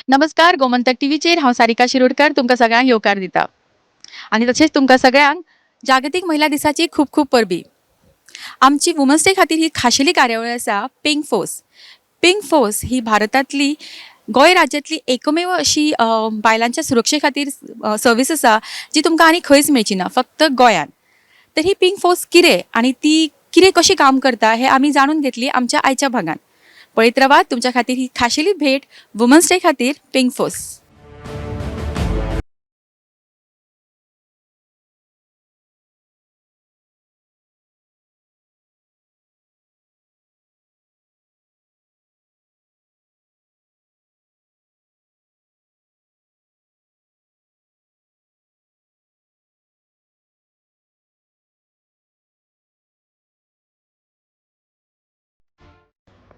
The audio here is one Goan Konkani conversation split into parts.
नमस्कार, गोमंतक टीव्हीचेर हांव सारिका शिरोडकर तुमकां सगळ्यांक येवकार दिता आनी तशेंच तुमकां सगळ्यांक जागतीक महिला दिसाची खूब खूब परबी. आमची वुमन्स डे खातीर ही खाशेली कार्यावळ आसा पिंक फोर्स. पिंक फोर्स ही भारतांतली गोंय राज्यांतली एकमेव अशी बायलांच्या सुरक्षे खातीर सर्वीस आसा जी तुमकां आनी खंयच मेळची ना, फक्त गोंयांत. तर ही पिंक फोर्स कितें आनी ती कितें कशी काम करता हें आमी जाणून घेतली आमच्या आयच्या भागान. पळयत रावात तुमच्या खातीर ही खाशेली भेट वुमन्स डे खातीर पिंक फोर्स.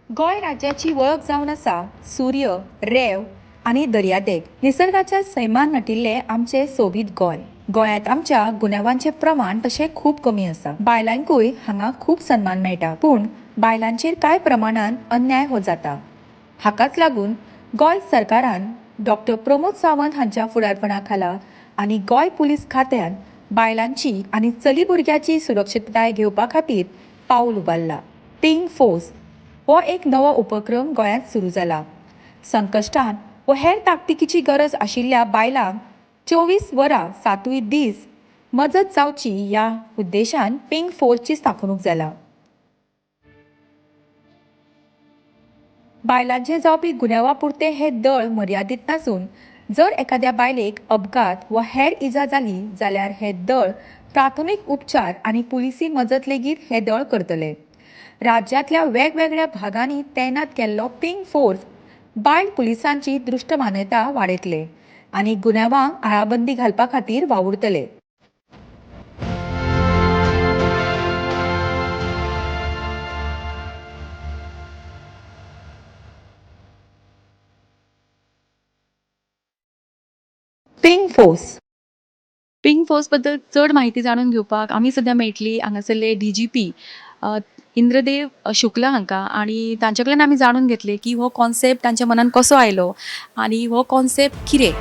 गोंय राज्याची वळख जावन आसा सूर्य, रेंव आनी दर्यादेग. निसर्गाच्या सैमान नटिल्लें आमचें सोबीत गोंय. गोंयांत आमच्या गुन्यांवांचें प्रमाण तशें खूब कमी आसा. बायलांकूय हांगा खूब सन्मान मेळटा, पूण बायलांचेर कांय प्रमाणान अन्याय हो जाता. हाकाच लागून गोंय सरकारान डॉक्टर प्रमोद सावंत हांच्या फुडारपणा खाला आनी गोंय पुलीस खात्यान बायलांची आनी चली भुरग्याची सुरक्षितताय घेवपा खातीर पावल उबारला. पिंक फोर्स हो एक नवो उपक्रम गोंयांत सुरू जाला. संकश्टान व हेर ताकतिकेची गरज आशिल्ल्या बायलांक 24 वरां सातूय दीस मजत जावची ह्या उद्देशान पिंक फोर्सची स्थापणूक जाला. बायलांचेर जावपी गुन्यांवा पुरतें हें दळ मर्यादीत नासून जर एखाद्या बायलेक अपघात वा हेर इजा जाली जाल्यार हें दळ प्राथमीक उपचार आनी पुलिसी मजत लेगीत हें दळ करतलें. राज्यांतल्या वेगवेगळ्या भागांनी तैनात केल्लो पिंक फोर्स बायल पुलिसांची दृश्ट मान्यता वाडयतले आनी गुन्यांवांक आळाबंदी घालपा खातीर वावुरतले. Pink force. पिंक फोर्स बद्दल चड म्हायती जाणून घेवपाक आमी सद्या मेळटली हांगासरले डीजीपी इंद्रदेव शुक्ला हांकां आनी तांचे कडल्यान आमी जाणून घेतले की हो कॉन्सेप्ट तांच्या मनान कसो आयलो आनी हो कॉन्सेप्ट कितें.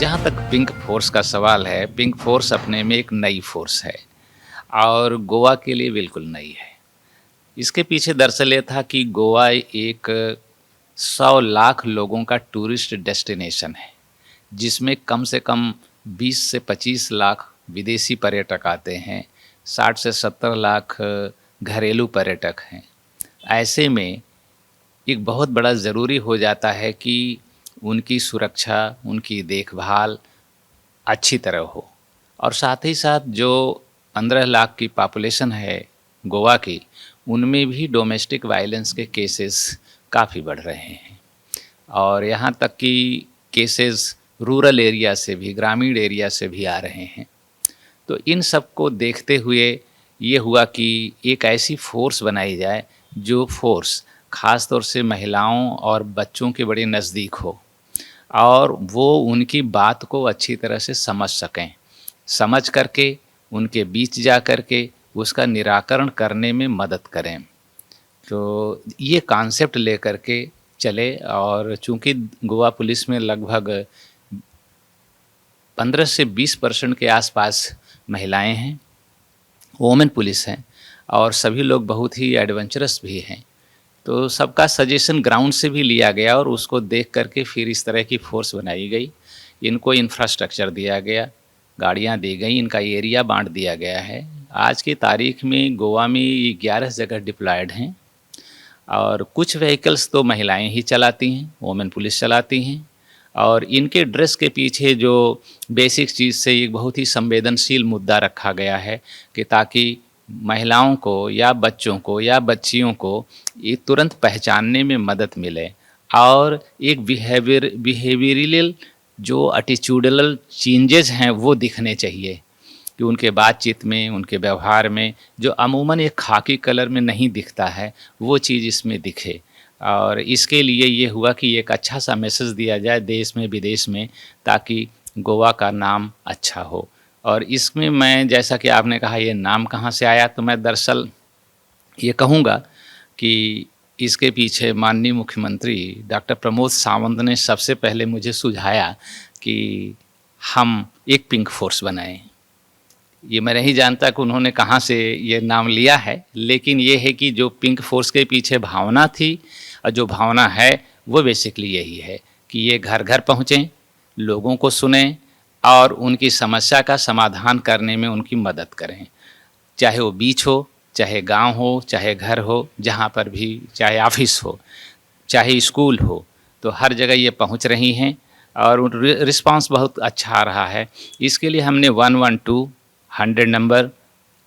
जहाँ तक पिंक फोर्स का सवाल है, पिंक फोर्स अपने में एक नई फोर्स है और गोवा के लिए बिल्कुल नई है। इसके पीछे दरअसल ये था कि गोवा एक 100 लाख लोगों का टूरिस्ट डेस्टिनेशन है, जिसमें कम से कम 20 से 25 लाख विदेशी पर्यटक आते हैं, 60 से 70 लाख घरेलू पर्यटक हैं। ऐसे में एक बहुत बड़ा ज़रूरी हो जाता है कि उनकी सुरक्षा, उनकी देखभाल अच्छी तरह हो और साथ ही साथ जो 15 लाख की पॉपुलेशन है गोवा की, उनमें भी डोमेस्टिक वायलेंस के केसेस काफ़ी बढ़ रहे हैं और यहाँ तक कि केसेस रूरल एरिया से भी, ग्रामीण एरिया से भी आ रहे हैं। तो इन सब को देखते हुए ये हुआ कि एक ऐसी फोर्स बनाई जाए जो फोर्स ख़ास तौर से महिलाओं और बच्चों के बड़े नज़दीक हो और वो उनकी बात को अच्छी तरह से समझ सकें, समझ करके उनके बीच जा करके उसका निराकरण करने में मदद करें। तो ये कॉन्सेप्ट लेकर के चले और चूँकि गोवा पुलिस में लगभग 15 से 20% के आसपास महिलाएं हैं, वोमेन पुलिस हैं और सभी लोग बहुत ही एडवेंचरस भी हैं, तो सबका सजेशन ग्राउंड से भी लिया गया और उसको देख करके फिर इस तरह की फोर्स बनाई गई। इनको इंफ्रास्ट्रक्चर दिया गया, गाड़ियाँ दी गई, इनका एरिया बांट दिया गया है। आज की तारीख में गोवा में ये 11 जगह डिप्लॉयड हैं और कुछ व्हीकल्स तो महिलाएं ही चलाती हैं, वोमेन पुलिस चलाती हैं और इनके ड्रेस के पीछे जो बेसिक चीज़ से एक बहुत ही संवेदनशील मुद्दा रखा गया है कि ताकि महिलाओं को या बच्चों को या बच्चियों को ये तुरंत पहचानने में मदद मिले और एक बिहेवियरल जो एटीट्यूडनल चेंजेस हैं वो दिखने चाहिए कि उनके बातचीत में, उनके व्यवहार में जो अमूमन एक खाकी कलर में नहीं दिखता है वो चीज़ इसमें दिखे। और इसके लिए ये हुआ कि एक अच्छा सा मैसेज दिया जाए देश में, विदेश में, ताकि गोवा का नाम अच्छा हो। और इसमें मैं, जैसा कि आपने कहा ये नाम कहाँ से आया, तो मैं दरअसल ये कहूँगा कि इसके पीछे माननीय मुख्यमंत्री डॉक्टर प्रमोद सावंत ने सबसे पहले मुझे सुझाया कि हम एक पिंक फोर्स बनाएं। ये मैं नहीं जानता कि उन्होंने कहाँ से ये नाम लिया है, लेकिन ये है कि जो पिंक फोर्स के पीछे भावना थी और जो भावना है वो बेसिकली यही है कि ये घर घर पहुँचें, लोगों को सुनें और उनकी समस्या का समाधान करने में उनकी मदद करें, चाहे वो बीच हो, चाहे गांव हो, चाहे घर हो, जहाँ पर भी, चाहे ऑफिस हो, चाहे स्कूल हो, तो हर जगह ये पहुँच रही हैं और रिस्पांस बहुत अच्छा आ रहा है। इसके लिए हमने 112, 100 नंबर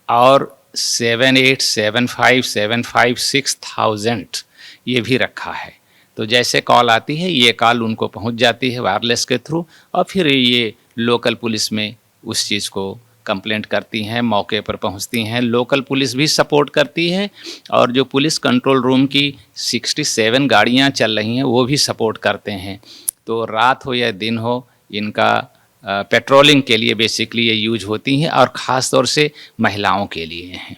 और 7875756000 ये भी रखा है। तो जैसे कॉल आती है ये कॉल उनको पहुंच जाती है वायरलेस के थ्रू और फिर ये लोकल पुलिस में उस चीज़ को कंप्लेंट करती हैं, मौके पर पहुंचती हैं। लोकल पुलिस भी सपोर्ट करती है और जो पुलिस कंट्रोल रूम की 67 गाड़ियां चल रही हैं वो भी सपोर्ट करते हैं। तो रात हो या दिन हो, इनका पेट्रोलिंग के लिए बेसिकली ये यूज होती हैं और ख़ास तौर से महिलाओं के लिए हैं।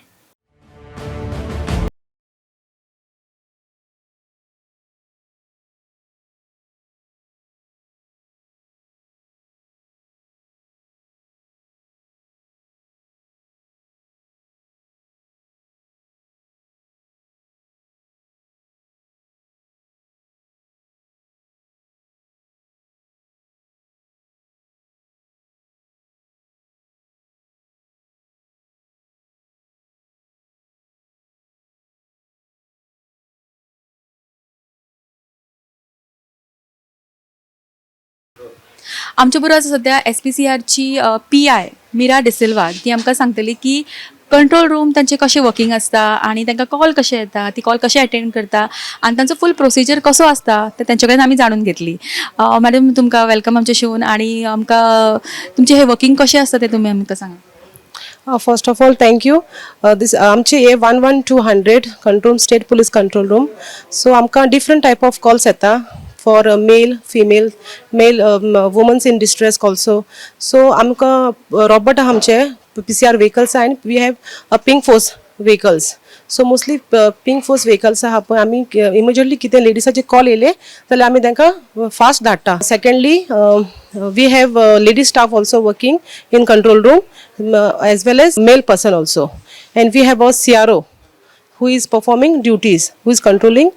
आमच्या बरोबर आसा सद्या एस पी सी आरची पी I Mira D'Silva. ती आमकां सांगतली की कंट्रोल रूम तांचे कशें वर्किंग आसता आनी तांकां कॉल कशे येता, ती कॉल कशे अटेंड करता आनी तांचो फूल प्रोसिजर कसो आसता ते तांचे कडेन आमी जाणून घेतली. मॅडम, तुमकां welcome आमच्या शोन आनी आमकां तुमचें हें वर्किंग कशें आसता तें तुमी आमकां सांगा. First of all, thank you. This आमचे हे 11200 control, state police control room. So आमकां डिफरंट टायप ऑफ कॉल्स येता for male, female, male, womens in distress also. So आमकां रॉबर्ट आहा आमचे पीसीआर व्हेकल्स आहा आनी we have a pink force vehicles. So mostly pink force vehicles आहा पळय, आमी इमिजिएटली कितें लेडिसाचे कॉल येयले जाल्यार आमी तांकां फास्ट धाडटा. Secondly, we have ladies staff also working in control room as well as male person also, and we have a CRO who is performing duties, who is controlling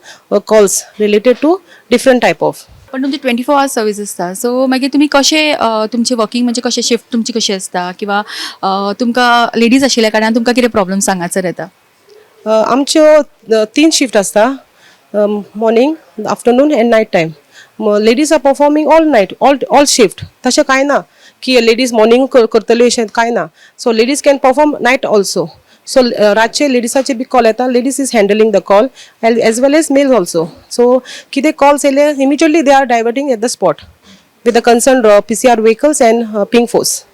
calls related to different type of. पण तुमची 24 आवर्स सर्वीस आसता, सो मागीर तुमी कशें तुमचें वर्किंग म्हणजे कशें, शिफ्ट तुमची कशी आसता किंवा तुमकां लेडीज आशिल्ल्या कारणान तुमकां कितें प्रॉब्लम्स हांगासर येता? आमच्यो तीन शिफ्ट आसता, morning, afternoon and night time. Ladies are performing all night, all shift. तशें कांय ना की लेडीज मॉर्निंग करतल्यो, अशें कांय ना. So ladies can perform night also. So रातचे लेडिसाचे बी कॉल येता, ladies is handling the call as well as male also. So कितें कॉल्स येयले, immediately they are diverting at the spot with the concern PCR vehicles and pink force.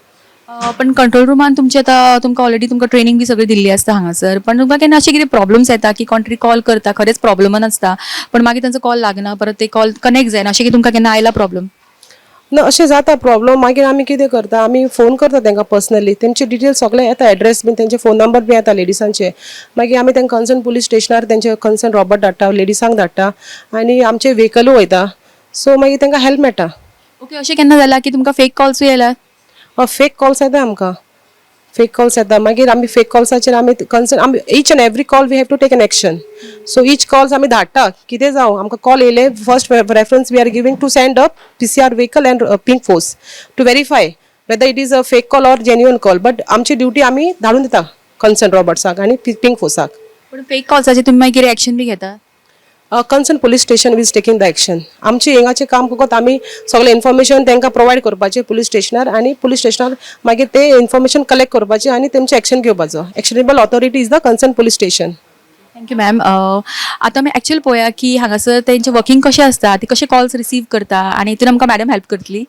पण कंट्रोल रुमान तुमचे आतां तुमकां ऑलरेडी तुमकां ट्रेनींग बी सगळी दिल्ली आसता हांगासर, पण तुमकां केन्ना अशे कितें प्रॉब्लम्स येता की कोण तरी कॉल करता, खरेंच प्रॉब्लमान आसता, पण मागीर तांचो कॉल लागना, परत ते कॉल कनेक्ट जायना, अशें कितें तुमकां केन्ना आयला प्रॉब्लम? ना, अशें जाता प्रॉब्लम. मागीर आमी कितें करता, आमी फोन करता तांकां पर्सनली. तेमचे डिटेल्स सगळे येता, एड्रेस बीन, तेंचे फोन नंबर बी येता लेडिसांचे. मागीर आमी तांकां कन्सर्न पुलीस स्टेशनार तेंचे कन्सर्न रॉबर्ट धाडटा, लेडिसांक धाडटा आनी आमचे व्हेकलूय वयता. सो मागीर तांकां हेल्प मेळटा. ओके, अशें केन्ना जालां की तुमकां फेक कॉल्सूय आयल्यात? फेक कॉल्स येता आमकां, फेक कॉल्स येता. मागीर आमी फेक कॉल्साचेर आमी कन्सर्न आमी each and every call we have to take an action. So each calls आमी धाडटा. कितें जावं, आमकां कॉल येयले, first reference we are giving to send a PCR vehicle and pink force to verify whether it is a fake call or genuine call. But आमची ड्युटी आमी धाडून दिता कन्सर्न रॉबर्ट्साक आनी पिंक फोर्साक. पण फेक कॉल्साचे तुमी मागीर एक्शन बी घेता? Concern police station is taking the action. आमचें हिंगाचें काम फकत आमी सगळें इन्फॉर्मेशन तांकां प्रोवायड करपाचें पुलीस स्टेशनार आनी पुलीस स्टेशनार मागीर ते इन्फॉर्मेशन कलेक्ट करपाचें आनी तेमचें एक्शन घेवपाचो. Actionable authority is the concern police station. Thank you ma'am. आतां आमी एक्चुअल पळोवया की हांगासर तेंचें वर्किंग कशें आसता, ती कशें कॉल्स रिसीव करता आनी हितून आमकां मॅडम हेल्प करतली.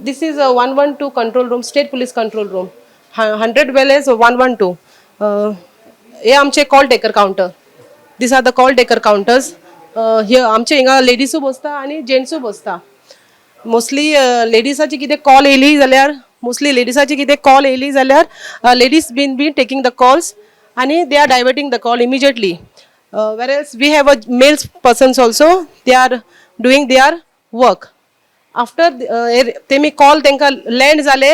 This is a 112 control room, state police control room, 100 well as 112. हे आमचे call taker counter. These are the call taker counters. हे आमचे हिंगा लेडीसूय बसता आनी जेंट्सूय बसता. मोस्टली लेडिसाची कितें कॉल येयली जाल्यार, मोस्टली लेडिसाची कितें कॉल येयली जाल्यार ladies been be taking the calls आनी they are diverting the call immediately. Whereas we have a male persons also, they are doing their work. After तेमी कॉल तांकां लँड जाले,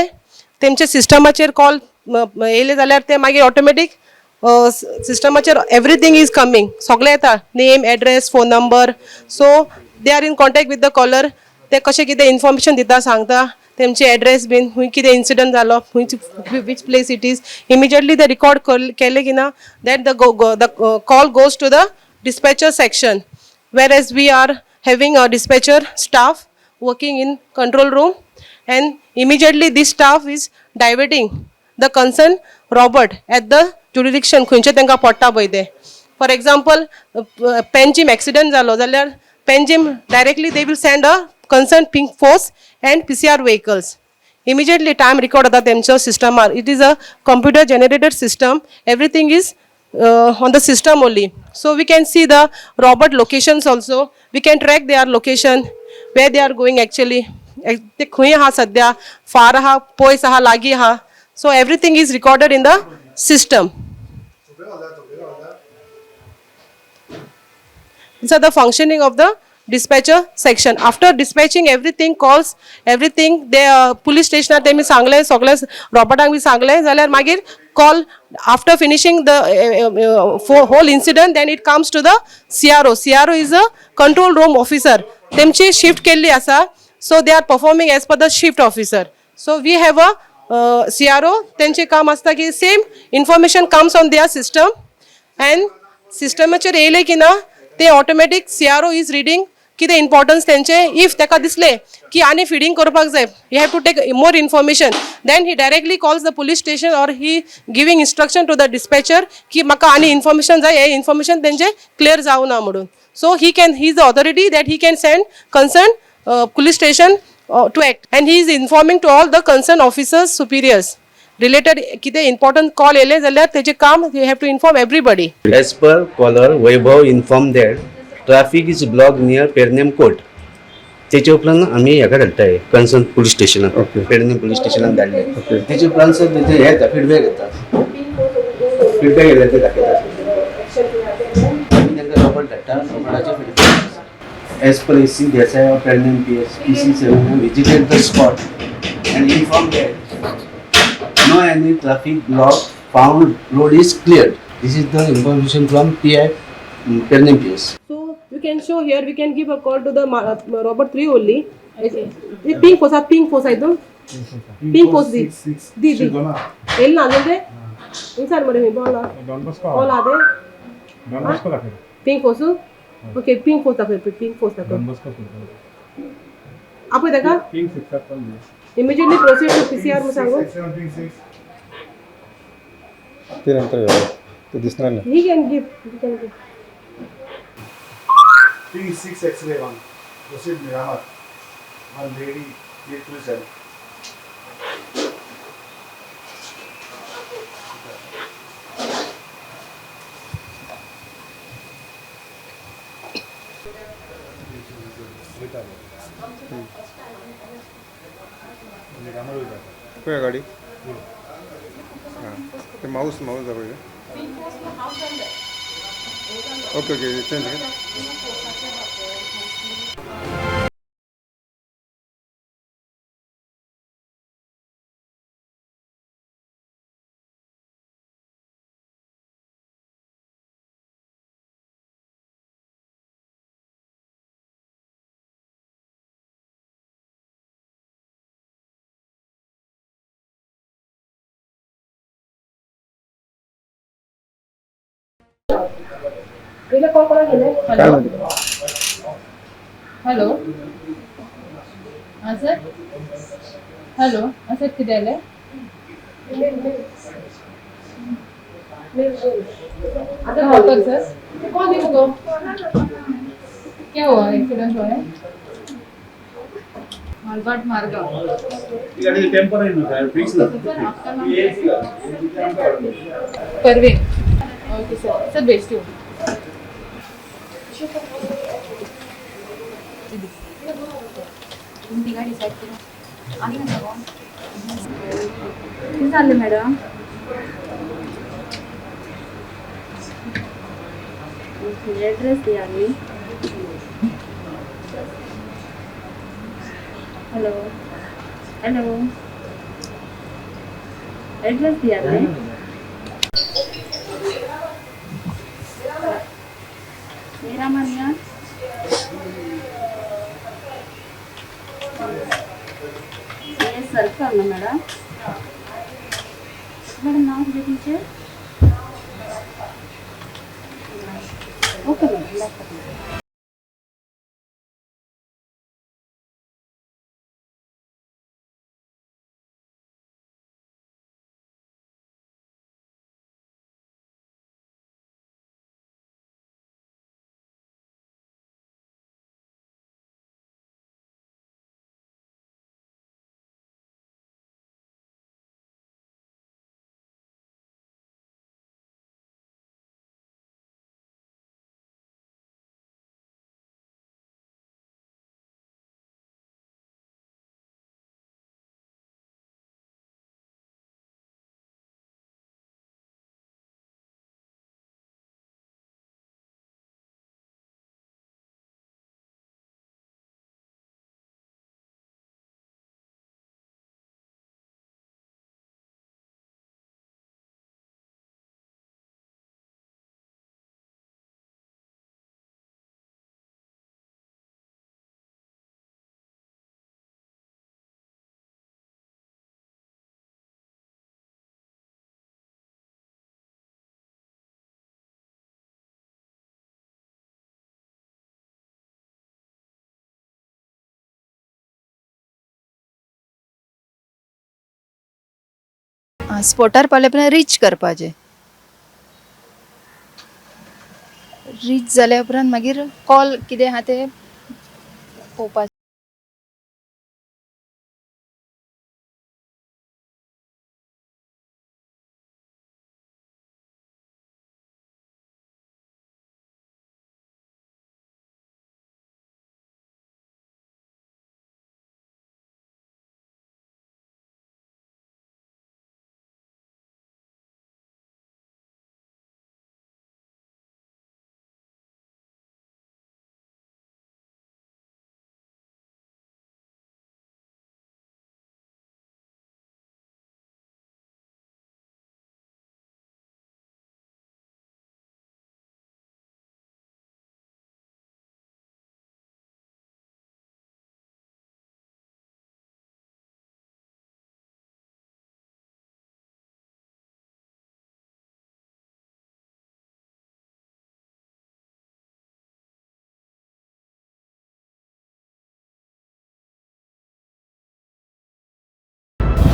तेमच्या सिस्टमाचेर कॉल येयले जाल्यार ते मागीर ऑटोमॅटीक सिस्टमाचेर एवरीथींग is coming, सगळें येता, name, address, phone number. So they are in contact with the caller. ते कशें कितें इन्फॉर्मेशन दिता, सांगता तेमचे एड्रेस बीन, खूंय कितें इन्सिडंट जालो, खंयची which place it is, immediately ते रिकॉर्ड केले की ना, that the the call goes to the dispatcher section, whereas we are having a dispatcher staff working in control room, and immediately this staff is diverting the concerned robot at the jurisdiction खंयचे तांकां पडटा पळय ते. फॉर एग्जाम्पल, पेंजीम एक्सिडंट जालो जाल्यार Panjim directly they will send a concern pink force and PCR vehicles. Immediately time record जाता तेमचो सिस्टमार. It is a computer generated system, everything is on the system only. So we can see the robot locations also. We can track their location, where they are going actually. ते खंय आहा सद्या, फार आहा, पयस आहा, लागीं आहा. So everything is recorded in the system. These are the functioning of the dispatcher section. After dispatching everything, calls, everything, they police स्टेशनार तेमी सांगलें, सगळें रोबोटांक बी सांगलें जाल्यार मागीर call after finishing the whole incident, then it comes to the CRO. CRO is a control room officer. तेमची शिफ्ट केल्ली आसा, so they are performing as per the shift officer. So we have a CRO. तेंचें काम आसता की same information comes on their system, and सिस्टमाचेर येयलें की ना ते automatic CRO is reading कितें इम्पॉर्टन्स तेंचे. If ताका दिसलें की आनी फिडींग करपाक जाय, you have to take more information, then he directly calls the police station or he giving instruction to the dispatcher की म्हाका आनी इन्फॉर्मेशन जाय, हें इन्फॉर्मेशन तेंचें क्लियर जावना म्हणून. So he can, he is the authority that he can send concern police station to act, and he is informing to all the concern officers, superiors related. कितें इम्पॉर्टंट कॉल येयले जाल्यार तेजें काम you have to inform everybody. As per caller, Vaibhav informed that traffic is blocked near Pernem Court. तेचे उपरांत आमी हेका धाडटाय कन्सर्न पुलीस स्टेशनाक, पेडणे पुलीस स्टेशनाक धाडले. तेचे उपरांत सर तेजे हे येता, फिडबॅक येता, फिडबॅक येयले ते दाखयता. आमी तांकां रोबोट धाडटा, रोबोटाचे feedback. As per A C Desai of Pernem PS PC 7 visited the spot and inform that no any traffic block found, road is cleared. This is the information from PI Pernem PS. So you can show here, we can give a call to the Robert 3 only. Okay. Pink force, pink force I do. Pink force di. Di di. El na de. Inside mare mi bola. Don Bosco. Bola de. Don Bosco दाखय. Pink force. Okay, pink force दाखय, pink force दाखय. Don Bosco. आपय ताका? Pink 6 call the. Immediately proceed to PCR mo सांगू. ते नंतर घेऊ. ते दिसणार नाही. He can give, he can give. P 6 X-ray 1. Proceed Miramar. One lady need police help. पळय गाडी. हां, ते माऊस माऊस दाखय. ओके ओके, चेंज कर. पहिले कॉल कोणाक केले? काय म्हणते? हॅलो, हां सर, हॅलो, हां सर, कितें जालें? कहाँ पर सर? कॉल दी मुगो. क्या हुआ, एक्सीडेंट हुआ है? मालघाट मार्ग. सर आपका नाम क्या है? परवीन. ओके सर, सर भेजती हूँ. कितें जालें मॅडम? एड्रेस दिया न्ही. हॅलो हॅलो, एड्रेस दिया न्ही. मिरामार या. हे सर्कल ना मॅडम? मॅडम, नाव कितें तुमचें? Okay madam. स्पोटार पावले उपरांत रीच करपाचें. रीच जाल्या उपरांत मागीर कॉल कितें आहा तें पळोवपाचें.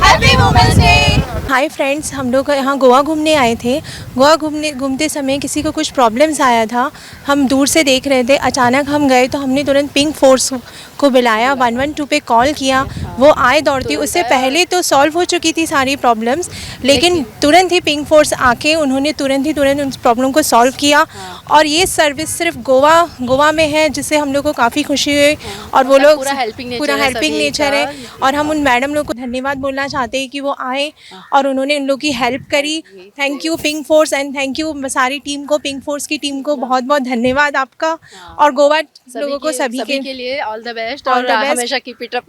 Happy women's day. Hi friends, हम लोग यहाँ गोवा घूमने आए थे. गोवा घूमने घूमते समय किसी को कुछ प्रॉब्लम्स आया था. हम दूर से देख रहे थे. अचानक हम गए तो हमने तुरंत पिंक फोर्स को बुलाया, 112 पे कॉल किया. वो आए दौड़ती. उससे पहले तो सॉल्व हो चुकी थी सारी प्रॉब्लम्स, लेकिन तुरंत ही पिंक फोर्स आके उन्होंने तुरंत ही तुरंत उस प्रॉब्लम को सॉल्व किया. और ये सर्विस सिर्फ गोवा गोवा में है, जिससे हम लोग को काफ़ी खुशी हुई. और वो लोग पूरा helping nature पूरा है हेल्पिंग सभी नेचर का. है. और हम उन मैडम लोग को धन्यवाद बोलना चाहते हैं कि वो आए और उन्होंने उन लोग की हेल्प करी. Thank you Pink Force and thank you सारी टीम को. पिंक फोर्स की टीम को बहुत बहुत धन्यवाद आपका और गोवा लोगों को, सभी सभी के के लिए all the best All Aur the best. हमेशा keep it up.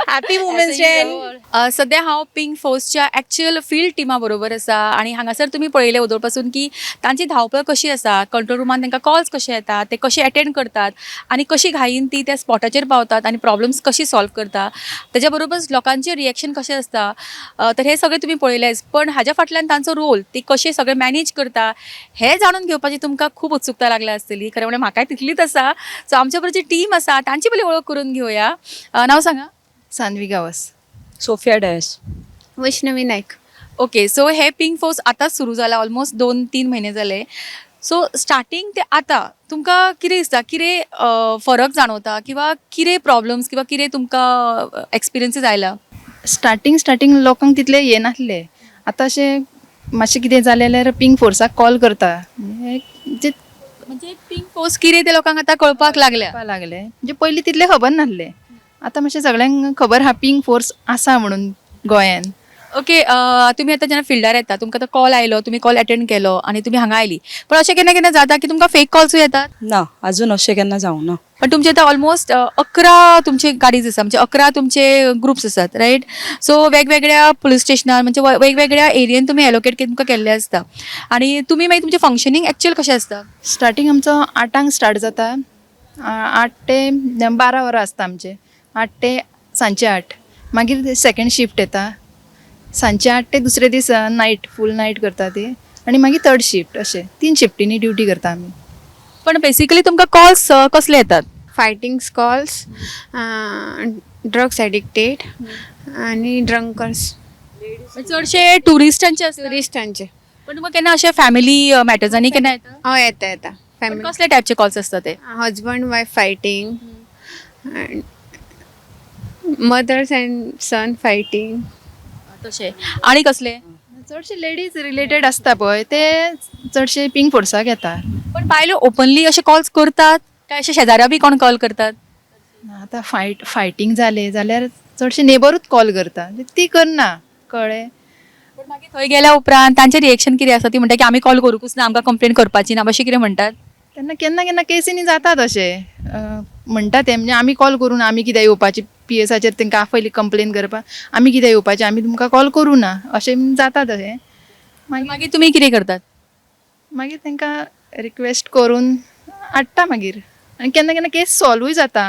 Happy women's day. सद्या हांव पिंक फोर्सच्या एक्चुअल फिल्ड टिमा बरोबर आसा आनी हांगासर तुमी पळयलें वोदोळ पासून की तांची धांवपळ कशी आसा, कंट्रोल रुमान तांकां कॉल्स कशे येतात, ते कशे एटेंड करतात आनी कशी घाईन ती त्या स्पॉटाचेर पावतात आनी प्रॉब्लम्स कशी सॉल्व करता, तेज्या बरोबरच लोकांचें रिएक्शन कशें आसता. तर हें सगळें तुमी पळयलेंच, पण हाज्या फाटल्यान तांचो रोल, ती कशें सगळें मॅनेज करता हें जाणून घेवपाची तुमकां खूब उत्सुकता लागल्या आसतली. खरें म्हणल्यार म्हाकाय तितलीच आसा. सो आमच्या बरोबर जी टीम आसा तांची पयलीं वळख करून घेवया. नांव सांगा. Sanvi Gawas. Sophia Dias. Vaishnavi Naik. Okay, so हे पिंक फोर्स आतांच सुरू जाला, ऑलमोस्ट 2-3 म्हयने जाले. सो स्टार्टींग ते आतां तुमकां कितें दिसता, कितें फरक जाणवता किंवा कितें प्रॉब्लम्स किंवा कितें तुमकां एक्सपिरियन्सीस आयला? स्टार्टींग स्टार्टींग लोकांक तितले ये नासले. आतां अशें मातशें कितें जालें जाल्यार पिंक फोर्साक कॉल करता म्हणजे म्हणजे पिंक फोर्स कितें तें लोकांक आतां कळपाक लागल्या. कळपाक लागले. म्हणजे पयलीं तितलें खबर नासलें, आतां मातशें सगळ्यांक खबर आहा पिंक फोर्स आसा म्हणून गोंयान. ओके, तुमी आतां जेन्ना फिल्डार येता, तुमकां आतां कॉल आयलो, तुमी कॉल अटेंड केलो आनी तुमी हांगा आयली, पण अशें केन्ना केन्ना जाता की तुमकां फेक कॉल्सूय येतात? ना, अजून अशें केन्ना जावंक ना. पण तुमचे आतां ऑलमोस्ट 11 तुमचे गाडीज आसा, म्हणजे 11 तुमचे ग्रुप्स आसात, रायट? सो वेगवेगळ्या पुलीस स्टेशनार, म्हणजे वेगवेगळ्या एरियेन तुमी एलोकेट तुमकां केल्ले आसता आनी तुमी मागीर तुमचें फंक्शनींग एक्चुअल कशें आसता? स्टार्टींग आमचो 8 आंक स्टार्ट जाता, 8 ते 12 वरां आसता आमचें, 8 ते सांजचे 8. मागीर सेकेंड शिफ्ट येता, सांजचे 8 ते दुसरे दीस नायट, फूल नायट करता ती, आनी मागीर थर्ड शिफ्ट. अशें तीन शिफ्टींनी ड्युटी करता आमी. पण बेसिकली तुमकां कॉल्स कसले येतात? फायटिंग्स कॉल्स, ड्रग्स एडिक्टेड आणि ड्रंकर्स. चडशे ट्युरिस्टांचे आसता? ट्युरिस्टांचे. पण तुमकां केन्ना अशे फॅमिली मॅटर्सांनी केन्ना येता? हय, येता येता. पण फॅमिली. कसले टायपचे कॉल्स आसता ते? Husband wife fighting, mothers and son fighting. तशे आनी कसले? चडशे लेडीज रिलेटेड आसता पळय, ते चडशे पिंक फोर्साक येता. पण बायलो ओपनली अशे कॉल्स करतात काय अशे शेजाऱ्या बी कोण कॉल करतात? आतां फायटींग जालें जाल्यार चडशे नेबरूच कॉल करता, ती करना, कळ्ळें? पण मागीर थंय गेल्या उपरांत तांचें रिएक्शन कितें आसता? ती म्हणटा की आमी कॉल करूंकूच ना, आमकां कंप्लेन करपाची ना, अशें कितें म्हणटात? तेन्ना केन्ना केन्ना केसीनी जाता तशें. म्हणटा ते, म्हणजे आमी कॉल करून आमी कित्याक येवपाची पी एसाचेर, तांकां आपयली कंप्लेन करपाक, आमी कित्याक येवपाचें, आमी तुमकां कॉल करूं ना, अशें जाता तशें मागीर. मागीर तुमी कितें करतात? मागीर तांकां रिक्वेस्ट करून हाडटा मागीर, आनी केन्ना केन्ना केस सॉल्वूय जाता,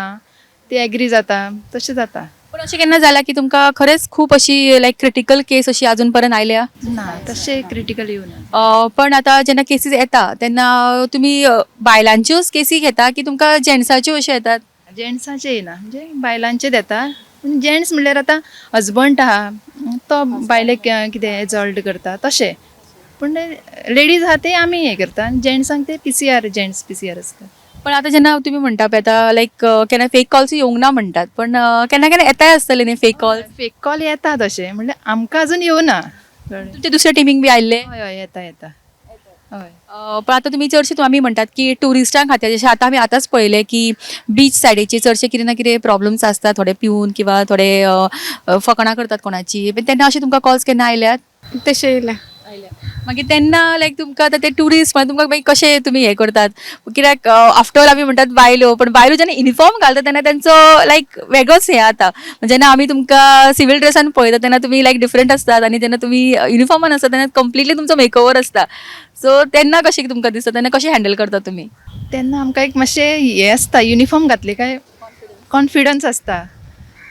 ती एग्री जाता, तशें जाता. पण अशें केन्ना जालां की तुमकां खरेंच खूब अशी लायक क्रिटिकल केस अशी अजून पर्यंत आयल्या? ना, तशें क्रिटिकल येवना. पण आतां जेन्ना केसीस येता तेन्ना तुमी बायलांच्योच केसी घेता की तुमकां जेंट्साच्यो अश्यो येतात? जेंट्साचे येना, म्हणजे बायलांचेच येता. पूण जेंट्स म्हणल्यार आतां हजबंड आहा, तो बायलेक कितें एजॉल्ट करता तशें. पूण लेडीज आहा ते आमी हें करता, आनी जेंट्सांक ते पीसीआर, जेंट्स पीसीआर आसता. पण आतां जेन्ना तुमी म्हणटा पळय, आतां लायक केन्ना फेक कॉल्स येवंक ना म्हणटात, पण केन्ना केन्ना येताय आसतले न्ही फेक कॉल? फेक कॉल येता तशें म्हणल्यार आमकां अजून येवना, कळ्ळें? तुमच्या दुसऱ्या टिमीक बी आयिल्ले? हय हय येता येता, हय. पण आतां तुमी चडशे आमी म्हणटात की ट्युरिस्टां खातीर, जशें आतां आमी आतांच पळयलें की बीच सायडीचे चडशे कितें ना कितें प्रॉब्लम्स आसता, थोडे पिवन किंवा थोडे फकाणां करतात कोणाची, पण तेन्ना अशे तुमकां कॉल्स केन्ना आयल्यात? तशें येयला. मागीर तेन्ना लायक तुमकां आतां ते ट्युरिस्ट, मागीर तुमकां मागीर कशें तुमी हें करतात? कित्याक आफ्टर ऑल आमी म्हणटात बायलो, पण बायलो जेन्ना युनिफॉर्म घालता तेन्ना तेंचो लायक वेगळोच हें जाता. जेन्ना आमी तुमकां सिवील ड्रेसान पळयता तेन्ना तुमी लायक डिफरंट आसतात आनी जेन्ना तुमी युनिफॉर्मान आसता तेन्ना कंप्लिटली तुमचो मेकओवर आसता. सो तेन्ना कशें तुमकां दिसता, तेन्ना कशें हँडल करता तुमी? तेन्ना आमकां एक मातशें हें आसता, युनिफॉर्म घातले काय कॉन्फिडन्स आसता,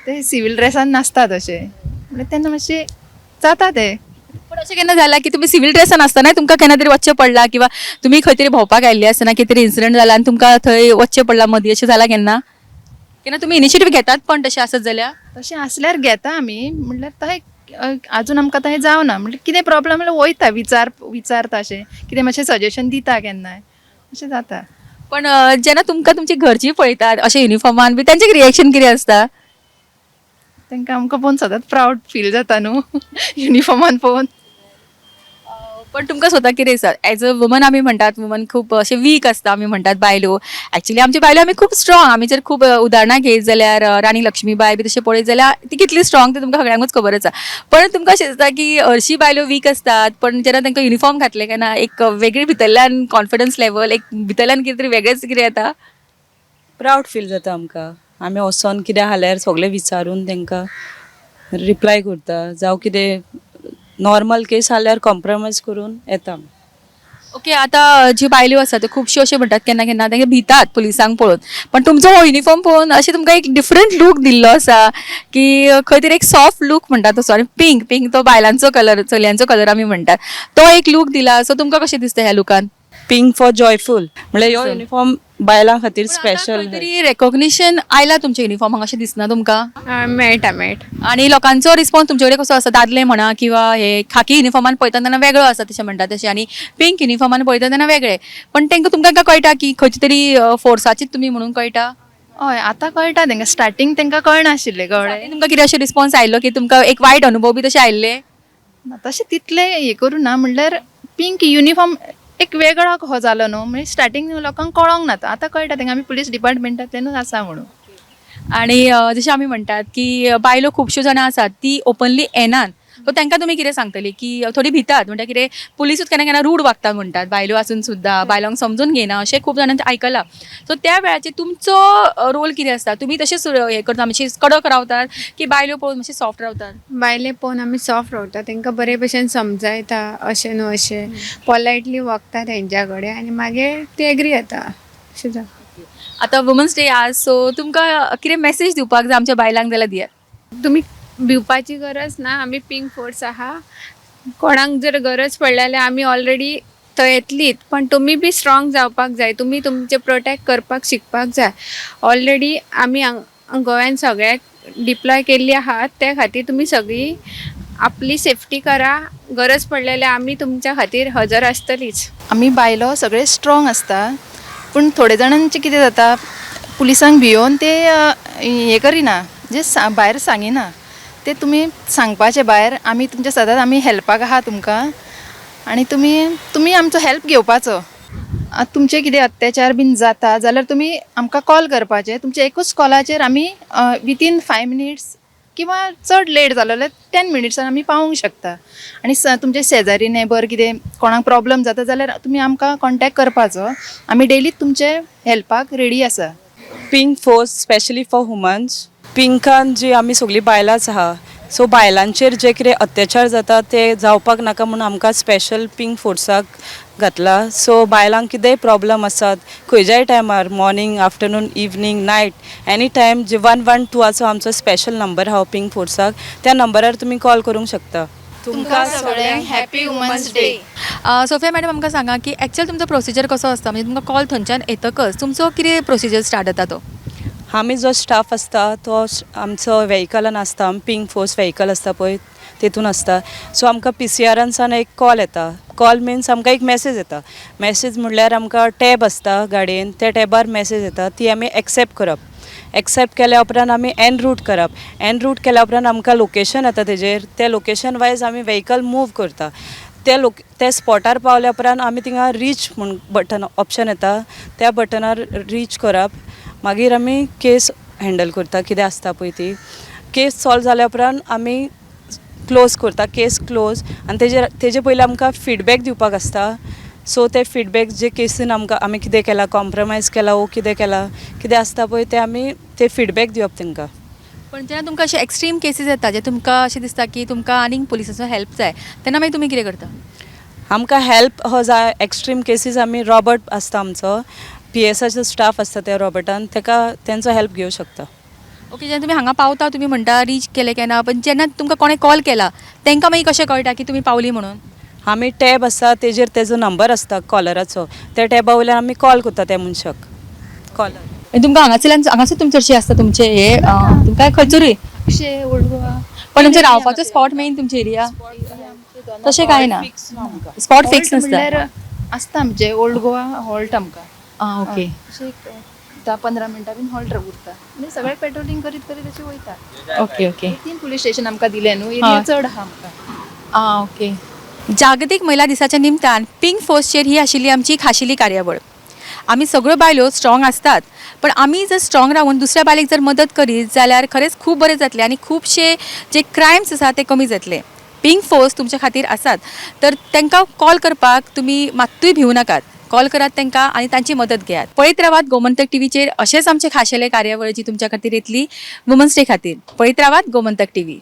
ते सिवील ड्रेसान नासता तशें, म्हणल्यार तेन्ना मातशें जाता तें. पण अशें केन्ना जालां की तुमी सिवील ड्रेसान आसतना तुमकां केन्ना तरी वचचें पडलां, किंवा तुमी खंय तरी भोंवपाक आयिल्ली आसतना कितें तरी इन्सिडंट जाला आनी तुमकां थंय वचचें पडलां मदीं, अशें जालां केन्ना? केन्ना तुमी इनिशिएटीव घेतात पण तशें आसत जाल्यार? तशें आसल्यार घेता आमी, म्हणल्यार तशें आजून आमकां तशें जावना. म्हणल्यार कितें प्रॉब्लम म्हणल्यार वयता, विचारता, अशें कितें मातशें सजेशन दिता केन्नाय, अशें जाता. पण जेन्ना तुमकां तुमची घरचीं पळयतात अशें युनिफॉर्मान बी, तेंचें रिएक्शन कितें आसता? तांकां आमकां पळोवन सदांच प्रावड फील जाता न्हू, युनिफॉर्मान पळोवन. पण तुमकां स्वता कितें दिसता, एज अ वुमन आमी म्हणटात वुमन खूब अशें वीक आसता, आमी म्हणटात बायलो, एक्चुली आमची बायलो आमी खूब स्ट्रॉंग. आमी जर खूब उदाहरणां घेयत जाल्यार राणी लक्ष्मीबाय बी तशें पळयत जाल्यार ती कितली स्ट्रॉंग ती तुमकां सगळ्यांकूच खबर आसा. पण तुमकां अशें दिसता की हरशीं बायलो वीक आसतात, पण जेन्ना तांकां युनिफॉर्म घातले काय ना एक वेगळी भितरल्यान कॉन्फिडन्स लेवल, एक भितरल्यान कितें तरी वेगळेंच कितें येता? प्रावड फील जाता आमकां. आमी वचोन कितें आसल्यार सगळें विचारून तांकां रिप्लाय करता, जावं कितें नॉर्मल केस आसल्यार कॉम्प्रोमायज करून येता आमी. ओके, आतां ज्यो बायल्यो आसा त्यो खुबश्यो अशें म्हणटात, केन्ना केन्ना तांकां भितात पुलिसांक पळोवन, पण तुमचो हो युनिफॉर्म पळोवन अशें तुमकां एक डिफरंट लूक दिल्लो आसा की खंय तरी एक सॉफ्ट लूक म्हणटा तसो, आनी पिंक, पिंक तो बायलांचो कलर, चलयांचो कलर आमी म्हणटात, तो एक लूक दिला. सो तुमकां कशें दिसता ह्या लुकान? पिंक फॉर जॉयफूल, म्हणल्यार ह्यो युनिफॉर्म बायलां खातीर स्पेशल. तरी रेकॉग्निशन आयला तुमच्या युनिफॉर्माक अशें दिसना तुमकां? मेळटा मेळटा. आनी लोकांचो रिस्पॉन्स तुमचे कडेन कसो आसा? दादले म्हणा किंवा हे खाकी युनिफॉर्मान पळयता तेन्ना वेगळो आसा तशें म्हणटा तशें, आनी पिंक युनिफॉर्मान पळयता तेन्ना वेगळे, पण तांकां तुमकां काय कळटा की खंयचे तरी फोर्साची तुमी म्हणून कळटा? हय, आतां कळटा तांकां, स्टार्टींग तांकां कळनाशिल्लें, कळ्ळें? तुमकां कितें अशें रिस्पॉन्स आयिल्लो की तुमकां एक वायट अनुभव बी तशें आयिल्ले? ना, तशें तितलें हें करूं ना, म्हणल्यार पिंक युनिफॉर्म एक वेगळो हो जालो न्हू, म्हणजे स्टार्टींग लोकांक कळोंक ना, आतां कळटा तांकां आमी पुलीस डिपार्टमेंटांतल्यानूच आसा म्हणून. आणि जशें आमी म्हणटात की बायलो खुबश्यो जाणां आसात ती ओपनली येनात. सो तांकां तुमी कितें सांगतली की थोडी भितात म्हणटा कितें पुलिसूच केन्ना केन्ना रूड वागतात म्हणटात, बायलो आसून सुद्दां बायलांक समजून घेयना अशें खूब जाणांचें आयकलां. सो त्या वेळाचेर तुमचो रोल कितें आसता? तुमी तशें हें करता, मातशी कडक रावतात की बायलो पळोवन मातशें सॉफ्ट रावतात? बायले पळोवन आमी सॉफ्ट रावता, तांकां बरे भशेन समजायता, अशें न्हू अशें पोलायटली वागता तेंच्या कडेन आनी मागीर ते एग्री जाता अशें जाता. आतां वुमन्स डे आज, सो तुमकां कितें मॅसेज दिवपाक जाय आमच्या बायलांक जाल्यार दियात. तुमी भिवपाची गरज ना, आमी पिंक फोर्स आहा. कोणाक जर गरज पडली जाल्यार आमी ऑलरेडी थंय येतलीच, पण तुमी बी स्ट्रॉंग जावपाक जाय, तुमी तुमचें प्रोटेक्ट करपाक शिकपाक जाय. ऑलरेडी आमी गोंयान सगळ्याक डिप्लॉय केल्ली आहात, त्या खातीर तुमी सगळीं आपली सेफ्टी करा. गरज पडली जाल्यार आमी तुमच्या खातीर हजर आसतलीच. आमी बायलो सगळे स्ट्रॉंग आसता, पूण थोडे जाणांचें कितें जाता, पुलिसांक भियोवन ते हें करिना, म्हणजे भायर सांगिना. ते तुमी सांगपाचें भायर, आमी तुमच्या सदांच आमी हेल्पाक आहा तुमकां आनी तुमी आमचो हेल्प घेवपाचो. आतां तुमचे कितें अत्याचार बीन जाता जाल्यार तुमी आमकां कॉल करपाचें. तुमच्या एकूच कॉलाचेर आमी वितीन 5 मिनिट्स किंवा चड लेट जालो जाल्यार 10 मिनिट्सान आमी पावोंक शकता. आनी तुमचे शेजारी नेबर कितें कोणाक प्रॉब्लम जाता जाल्यार तुमी आमकां कॉन्टेक्ट करपाचो, आमी डेली तुमचे हेल्पाक रेडी आसा. Pink force specially for womens. पिंकान जी आमी सगळीं बायलांच आहा, सो बायलांचेर जे कितें अत्याचार जाता ते जावपाक नाका म्हणून आमकां स्पेशल पिंक फोर्साक घातला. सो बायलांक कितेंय प्रॉब्लम आसात खंयच्याय टायमार, morning, afternoon, evening, night, any time, जे 112 आमचो स्पेशल नंबर आहा पिंक फोर्साक, त्या नंबरार तुमी कॉल करूंक शकता. तुमकां सगळ्यांक happy women's day. Sophia madam, आमकां सांगा की एक्चुअल तुमचो प्रोसिजर कसो आसता, म्हणजे तुमकां कॉल थंयच्यान येतकच तुमचो कितें प्रोसिजर स्टार्ट जाता तो? आमी जो स्टाफ आसता तो आमचो वेहिकलान आसता, पिंक फोर्स वेहिकल आसता पळय तेतून आसता. सो आमकां PCRानसान एक कॉल येता. कॉल मिन्स आमकां एक मॅसेज येता. मॅसेज म्हणल्यार आमकां टॅब आसता गाडयेन, त्या टॅबार मॅसेज येता, ती आमी एक्सेप्ट करप. एक्सेप्ट केल्या उपरांत आमी एन रूट करप. एन रूट केल्या उपरांत आमकां लोकेशन येता तेजेर, त्या लोकेशन वायज आमी वेहिकल मूव करता. त्या स्पॉटार पावल्या उपरांत आमी थिंगा रीच म्हूण बटन ऑप्शन येता, त्या बटनार रीच करप. मागीर आमी केस हँडल करता, कितें आसता पळय ती केस सॉल्व जाल्या उपरांत आमी क्लोज करता, केस क्लोज. आनी तेजे पयलीं आमकां फिडबॅक दिवपाक आसता. सो ते फिडबॅक जे केसीन आमकां आमी कितें केलां, कॉम्प्रोमायज केलां वो कितें केलां, कितें आसता पळय तें आमी ते फिडबॅक दिवप तांकां. पण जेन्ना तुमकां अशे एक्स्ट्रीम केसीस येता, जे तुमकां अशें दिसता की तुमकां आनीक पुलिसांचो हेल्प जाय, तेन्ना मागीर तुमी कितें करता? आमकां हेल्प हो जाय एक्स्ट्रीम केसीस आमी रॉबर्ट आसता आमचो, PSIचो स्टाफ आसता त्या रॉबर्टान, तेका तेंचो हेल्प घेवं शकता. ओके, जेन्ना तुमी हांगा पावता तुमी म्हणटा रीच केलें काय ना, पण जेन्ना तुमकां कोणें कॉल केला तांकां मागीर कशें कळटा की तुमी पावली म्हणून? आमी टॅब आसता तेजेर तेजो नंबर आसता कॉलराचो, त्या टॅबा वयल्यान आमी कॉल करता त्या मनशाक कॉलर. तुमकां हांगासरल्यान हांगासर तुमचे चडशे आसता तुमचे हे, तुमकां खंयसरूय? अशें ओल्ड गोवा. पण तुमचें रावपाचो स्पॉट मेन तुमचे एरिया तशें कांय ना, स्पॉट फिक्स नासता? आसता आमचे ओल्ड गोवा हॉल्ट आमकां. आं, ओके. अशें एक 10-15 मिनटां बीन हॉल्ट उरता, म्हणजे सगळे पेट्रोलिंग करीत करीत अशें वयता. Okay okay. 3 पुलीस स्टेशन आमकां दिलें न्हू, एरिया चड आहा आमकां. आं, ओके. जागतीक महिला दिसाच्या निमतान पिंक फोर्सचेर ही आशिल्ली आमची खाशेली कार्यावळ. आमी सगळ्यो बायलो स्ट्रॉंग आसतात, पण आमी जर स्ट्रॉंग रावून दुसऱ्या बायलेक जर मदत करीत जाल्यार खरेंच खूब बरें जातलें आनी खुबशे जे क्रायम्स आसा ते कमी जातले. पिंक फोर्स तुमच्या खातीर आसात, तर तांकां कॉल करपाक तुमी मात्तूय भिवू नाकात. कॉल करात तांकां आनी तांची मदत घेयात. पळयत रावात गोमंतक टीव्हीचेर अशेंच आमचे खाशेले कार्यावळी जी तुमच्या खातीर येतली वुमन्स डे खातीर. पळयत रावात गोमंतक टीव्ही.